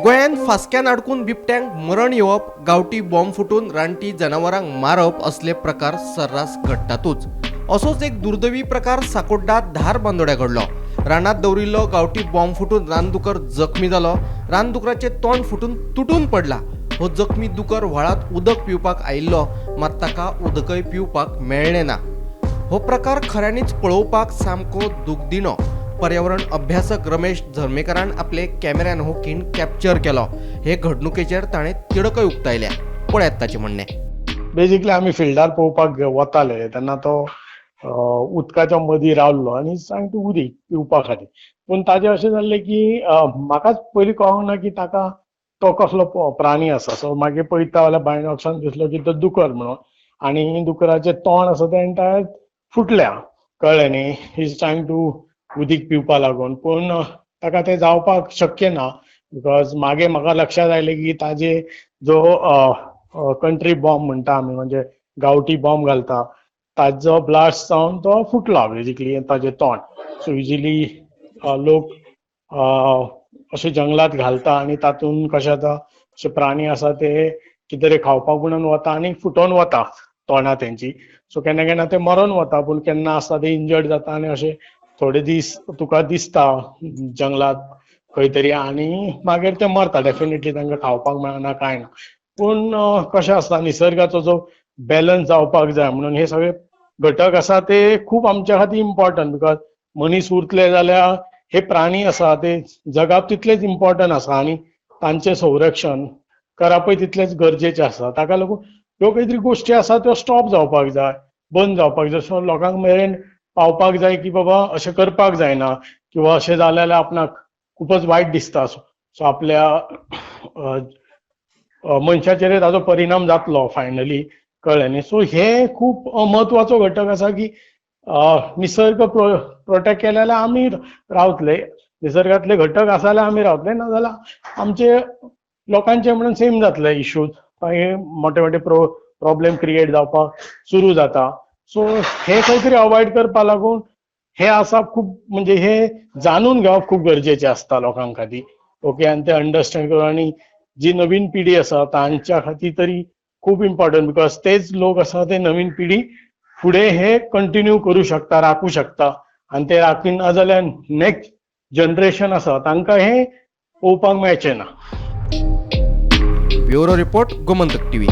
गोंयांत फास्क्यान अडकून बिबट्यांक मरण येवप, गांवठी बॉम्ब फुटून रानटी जनावरांक मारप असले प्रकार सर्रास घडटातूच. असोच एक दुर्दैवी प्रकार साकोड्डा धारबांदोड्या घडलो. रानात दवरिल्लो गांवठी बॉम्ब फुटून रानदुकर जखमी जालो. रानदुकराचें तोंड फुटून तुटून पडला. हो जखमी दुकर व्हाळांत उदक पिवपाक आयिल्लो, मात ताका उदकय पिवपाक मेळ्ळें ना. हो प्रकार खऱ्यांनीच पळोवपाक सामको दुखदिणो. पर्यावरण अभ्यासक रमेश झर्मेकारान आपले कॅमेऱ्यान हो खीण कॅप्चर केलो. हे घडणुकेचेर ताणें तिडकय उक्तायल्या. पळयात ताचें म्हणणें. बेजिकली आमी फिल्डार पळोवपाक वताले तेन्ना तो उदकाच्या मदीं रावल्लो आनी सामकें उदीक पिवपा खातीर. पूण ताजें अशें जाल्लें की म्हाकाच पयलीं कळोंक ना की ताका तो कसलो प्राणी आसा. सो मागीर पळयता जाल्यार बायनॉक्सान दिसलो की तो दुकर म्हणून, आनी दुकराचें तोंड आसा तें एन्टायर फुटल्या, कळ्ळें न्ही. He is trying to उदीक पिवपा लागून, पूण ताका तें जावपाक शक्य ना, because मागीर म्हाका लक्षांत आयलें की ताजे जो कंट्री बॉम्ब म्हणटा आमी, म्हणजे गांवठी बॉम्ब घालता, ताजो ब्लास्ट जावन तो फुटला बेजिकली ताजें तोंड. सो युजली लोक अशे जंगलात घालता आनी तातूंत कशें जाता, अशे प्राणी आसा ते कितें तरी खावपाक म्हणून वता आनी फुटोन वता तोंडां तेंची. सो केन्ना केन्ना ते मरोन वता, पूण केन्ना आसता ते इंजर्ड जाता आनी अशे थोडे दीस तुका दिसता जंगलात खंय तरी आनी मागीर ते मरता. डेफिनेटली तांकां खावपाक मेळना, कांय ना. पूण कशें आसता, निसर्गाचो जो बॅलन्स जावपाक जाय म्हणून हे सगळे घटक आसा ते खूब आमच्या खातीर इम्पॉर्टंट, because मनीस उरतले जाल्यार हे प्राणी आसा ते जगाप तितलेच इम्पॉर्टंट आसा आनी तांचें संरक्षण करपय तितलेंच गरजेचें आसा. ताका लागून ह्यो कांय तरी गोश्टी आसा त्यो स्टॉप जावपाक जाय, बंद जावपाक जाय. सो लोकांक मेरेन पावपाक जाय की बाबा अशें करपाक जायना, किंवा अशें जालें जाल्यार आपणाक खूबच वायट दिसता. सो आपल्या मनशाचेर ताजो परिणाम जातलो फायनली, कळ्ळें न्ही. सो हे खूब म्हत्वाचो घटक आसा की निसर्ग प्रोटेक्ट केले जाल्यार आमी रावतले, निसर्गांतले घटक आसा जाल्यार आमी रावतले, ना जाल्यार आमचे लोकांचे म्हणून सेम जातले इश्यूज. मागीर मोठे मोठे प्रॉब्लेम क्रिएट जावपाक सुरू जाता. सो हे खंय तरी अवॉयड करपा लागून हे आसा खूब, म्हणजे हे जाणून घेवप खूब गरजेचें आसता लोकां खातीर. ओके, आनी ते अंडरस्टँड करून, आनी जी नवीन पिढी आसा तांच्या खातीर तरी खूब इम्पॉर्टंट, because तेच लोक आसा ते नवीन पिढी फुडें हे कंटिन्यू करूं शकता, राखूं शकता. आनी ते राखिना जाल्यार नेक्स्ट जनरेशन आसा तांकां हे पळोवपाक मेळचें ना. Bureau report, Gomantak TV.